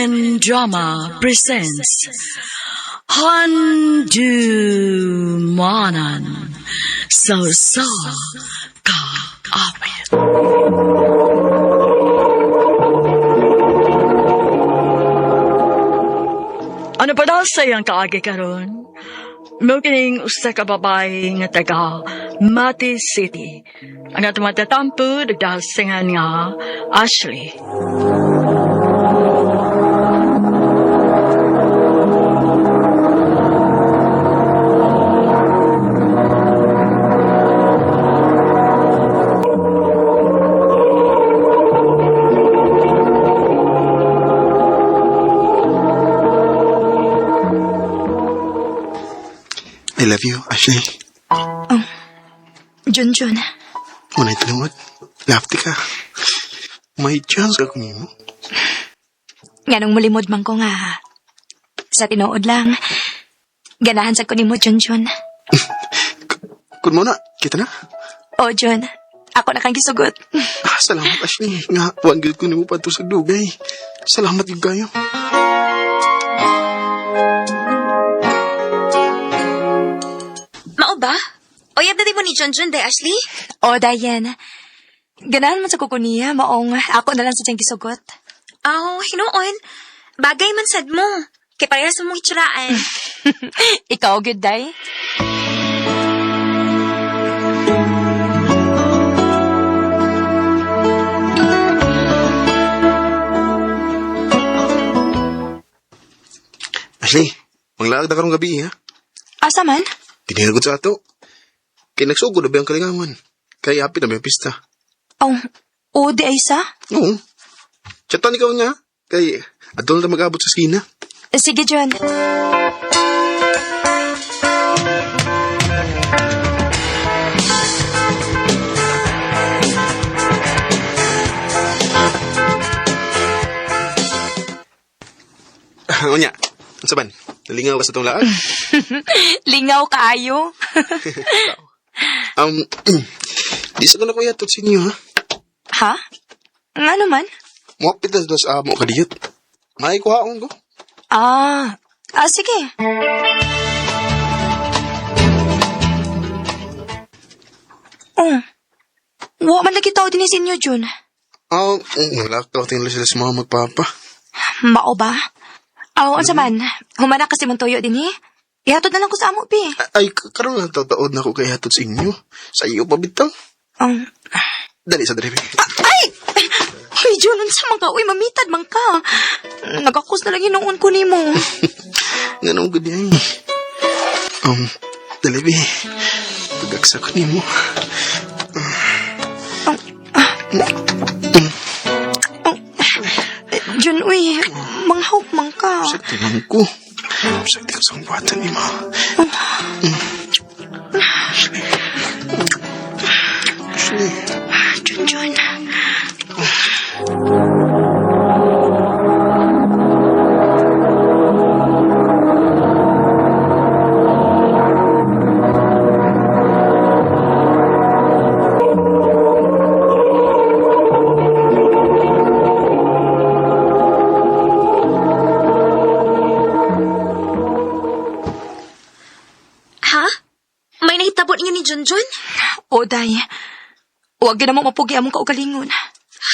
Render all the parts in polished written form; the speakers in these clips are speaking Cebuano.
SMN Drama presents Handumanan sa sa Kaawit. Ano pa daw sa iyang kaagi karon? Mao kining usa ka babae nga taga Mati City. Ang atong matatampo nagdasingan nga Ashley. I love you, Ashley. Junjun, Unay tinuod. Lafti ka. May chance ka kung mo. nganong mulimod man ko nga. Sa tinuod lang, ganahan sa ko nimo, Junjun. Kun mo na, kita na. O, Jun, ako na kang gisugot. Ah, salamat, Ashley. Nga, wan gud ko nimo pa to sa dugay. Salamat gyud kayo. Mao ba? Oyab na di mo ni John John, day, Ashley? O, Diane, ganahan man sa kuko niya, maong ako na lang sa siyang gisugot. Aw, hinuon. Bagay man sad mo. Kay parehas mong itsuraan. Ikaw, good day. Ashley, manglaag na karong gabi, ha? Asa man? Tinirgot sa ato. Kay nagsugod na ba ang kalingawan? Kay hapit na ba ang pista? Oh, o, di ay sa? Oo. Chatan ikaw niya. Kay adol na mag-abot sa skina. Sige, Jun. Unya, ano sa ban? Nalingaw ka sa itong laag? Lingaw kaayo. Um, di sa ko na kuya sa inyo, ha? Ha? Nga naman? Muapit na sila sa amo kadiyot. May kuhaon ko. Ah, ah, sige. Oh, wa man lagi tao din sa inyo, Jun. Ah, wala ka tingin sila sa mga magpapa. Mao ba? Aw, unsa man? Humana kasi mong tuyo din eh. Ihatod na lang ko sa amo, bi. Ay, karon lang tataod na ako kay hatod sa inyo. Sa iyo pa bitaw. Dali sa drive. Ay! Ay, Jun, unsa man ka? Uy, mamitad man ka. Nagakos na lang hinuon ko nimo. Nganong gud ay. Dali bi. Pagaksa ko nimo. Jun, uy, manghawk man ka. Sakti man ko. Sakti ko sa buhatan ni ma. Ashley. Ashley. Jun, Jun. Ha? May nahitabo ninyo ni John John? O, day. Huwag yun namang mapugi among kaugalingon.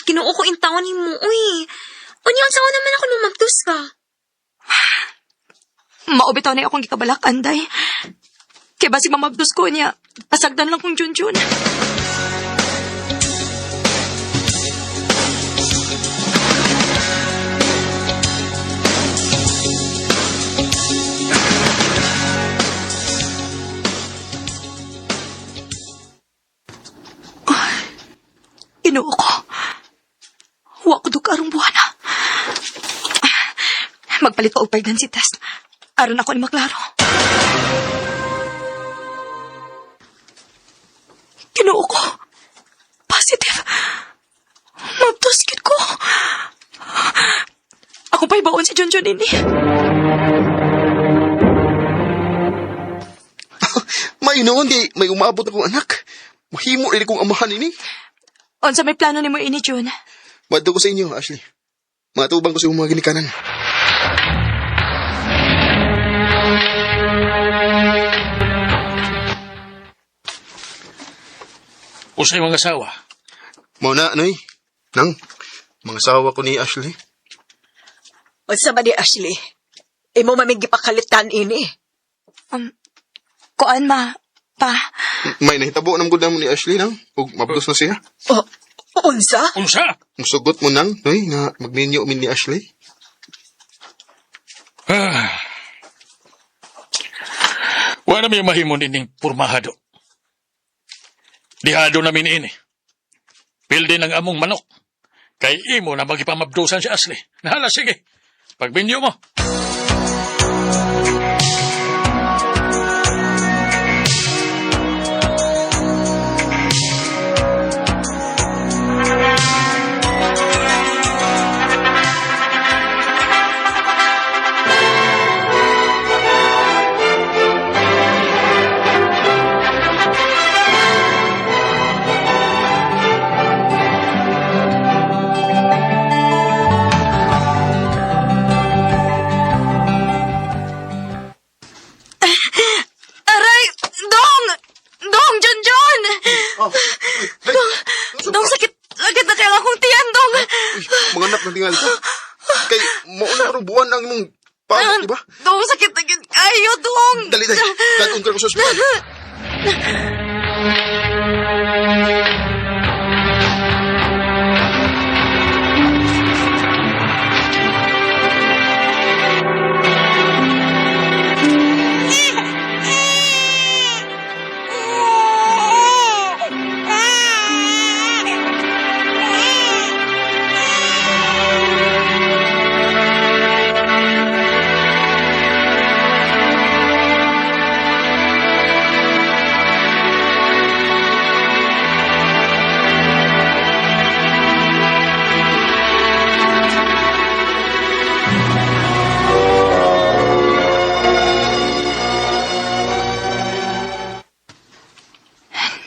Ginoo ko in taon ni mo, uy. Unya, unsa naman ako lumagtos ka. Maubitaw na akong gikabalak, anday. Kaya basig mamabdos ko niya, pasagdan lang kong Junjun. Ay, Ginoo ko. Wa ko dukarong buwan ah. Magpalit ko og pregnancy test. Aron ako ni maklaro. Ginoo ko. Positive. Mabtuskit ko. Ako pa'y baon si Junjun ini. May noon di may umaabot akong anak. Mahimo rin kong amahan ini. Unsa may plano nimo ini, Jun? Madto ko sa inyo, Ashley. Matubang ko sa imong mga ginikanan. Usay mga asawa. Mao na, Noy. Nang, mga asawa ko ni Ashley. Unsa man ni Ashley? Imo man may gipakalitan ini. Kuan ma, pa. May nahitabo nang gud mo ni Ashley, nang. Ug mabdos na siya. Oh, unsa? Unsa? Musugot mo nang, Noy, nga magminyo min ni Ashley. Ah. Wala may mahimo nining purmahado. Dihado namin ini. Pildi ng among manok. Kay imo na magipamabdusan si Ashley. Nahala, sige. Pagbinyo mo. Aray! Dong! Dong! John John! Oh, Dong! Dong, sakit! Sakit na kaya akong tiyan, Dong! Uy, mga anak ng tingal ka. Kay, mauna karong buwan ang imong pamot, di ba? Dong, sakit na gyud kayo, Dong! Dali, dali. Dadun ka ko sa ospital.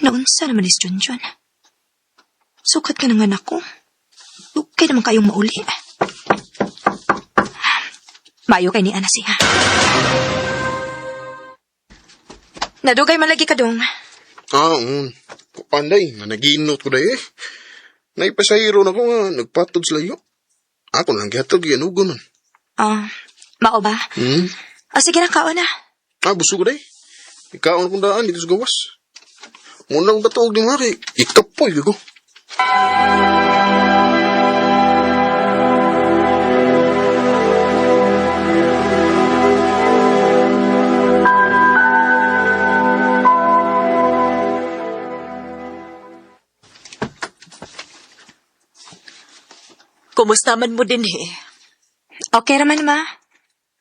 Naunsa naman is John John. Sukat ka na nga nako. Dugay naman kayong mauli. Mayo kay ni Ana siya. Nadugay malagi ka dong. Ah, Panday, nga naginot ko day eh. Naipasahiro na ko nga, nagpatod sa layo. Ako lang gihatod, gianugo man. Ah, mao ba? Hmm? Ah, sige na, kaon na. Ah, busog ko day. Ikaon kong daan dito sa gawas. Unang katuog ni Mari, ikapoy ko. Kumusta man mo din eh? Okay raman, ma.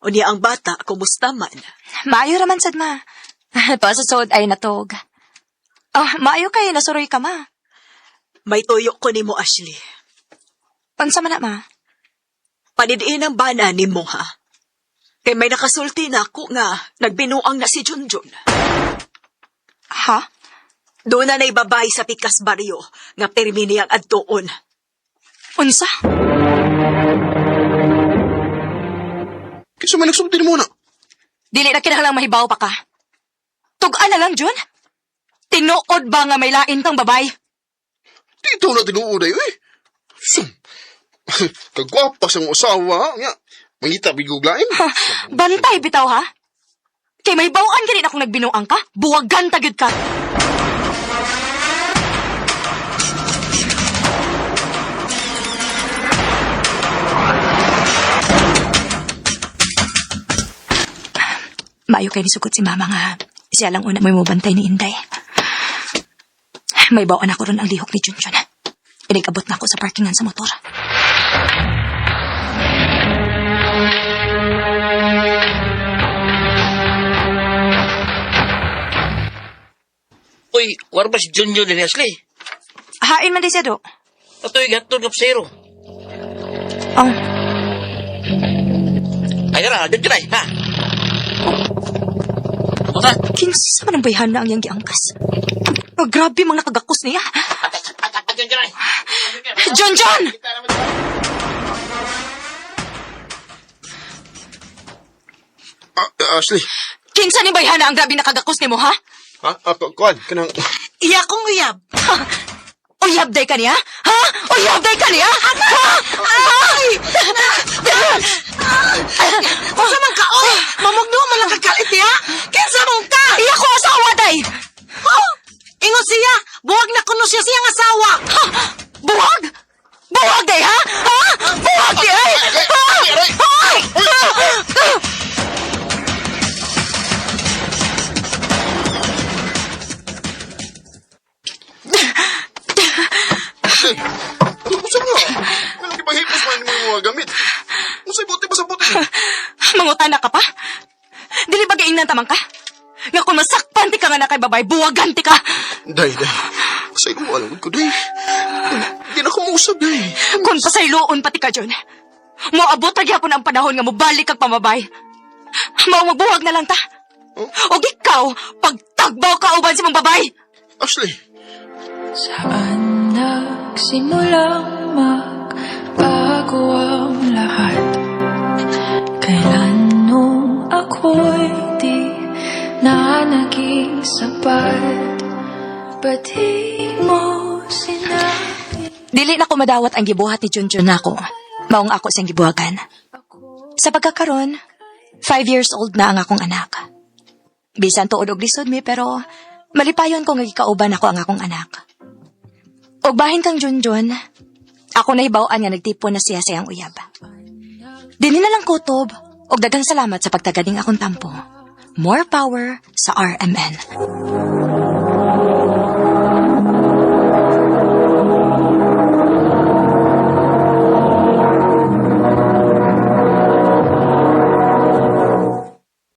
Unya ang bata, kumusta man? Maayo raman sad, ma. Pa sa suod ay natog. Oh, maayo kay nasuroy ka, ma. May tuyo ko nimo Ashley. Unsa man na, ma? Panidiin ang bana nimo ha. Kay may nakasulti na ako nga nagbinuang na si Junjun. Ha? Doon na naibabay sa Pikas Barrio nga pirmi niyang adtuon. Unsa? Kisa may nagsulti ni mo na. Dili na kinahanglang mahibaw pa ka. Tug-an na lang, Jun. Tinuod ba nga may lain kang babay? Dito na tinuod ay, eh. Sum. Kagwapa sa mong asawa, nga. Mangita biguglain. Bantay bitaw ha? Kay may bawaan ganin akong nagbinuang ka, buwagan ta gyud ka. Maayo kay nisugot si mama nga siya lang una may mubantay ni Inday. May bawaan ako ron ang lihok ni Junjun. Inigabot na ako sa parkingan sa motor. Uy, war ba si Junjun ni Ashley? Hain man di siya do. Ato'y gatod ng zero. Oh, Ay, ra, Junjun ay, ha? Unsa? kinsa man ang bayhan na ang iyang giangkas. Oh, grabe mang nakagakos niya. Junjun ay. John John! Ashley. Kinsa ni bayhana ang grabe nakagakos nimo, ha? Ha? Ah, kuan, kanang... Iya kong uyab. Uyab day ka niya? Ha? Uyab day ka niya? Ha? Ay! Unsa man ka, oy? Mamugno man lang kakalit niya. Kinsa man ka? Iya ko asawa day! Oh! Ingon siya, buwag na kuno siya siyang asawa. Ha? Buwag? Buwag day, ha? Ha? Buwag day, ay! Ha? Ha? Ha? Ashley, ano ko nga? Anong ipahipos man yung mga gamit? Unsay buti ba sa buti? Mangutana ka pa? Dili ba gaingnan tamang ka? Nga kung masakpan ti ka nga na kay babay, buwagan ti ka! Day, day. Sa imo alam ko, day. Di na ko mausap, day. Kung pasayloon pati ka, John. Moabot ra gyapon ang panahon nga mobalik kag pamabay. Mao magbuwag na lang ta. Oh? Og ikaw, pagtagbaw ka uban sa mong babay. Ashley, Saan nagsimulang magbago ang lahat? Kailan nung ako'y di na naging sapat? Ba't di mo sinabi? Dili na ko madawat ang gibuhat ni Junjun nako. Maong ako siyang gibuhagan. Sa pagkakaron, 5 years old na ang akong anak. Bisan tuod og lisod mi pero malipayon ko nga gikauban ako ang akong anak. Og bahin kang Junjun, ako nahibaw-an nga nagtipon na siya sa iyang uyab. Dinhi na lang kutob og daghang salamat sa pagtaganing akong tampo. More power sa RMN.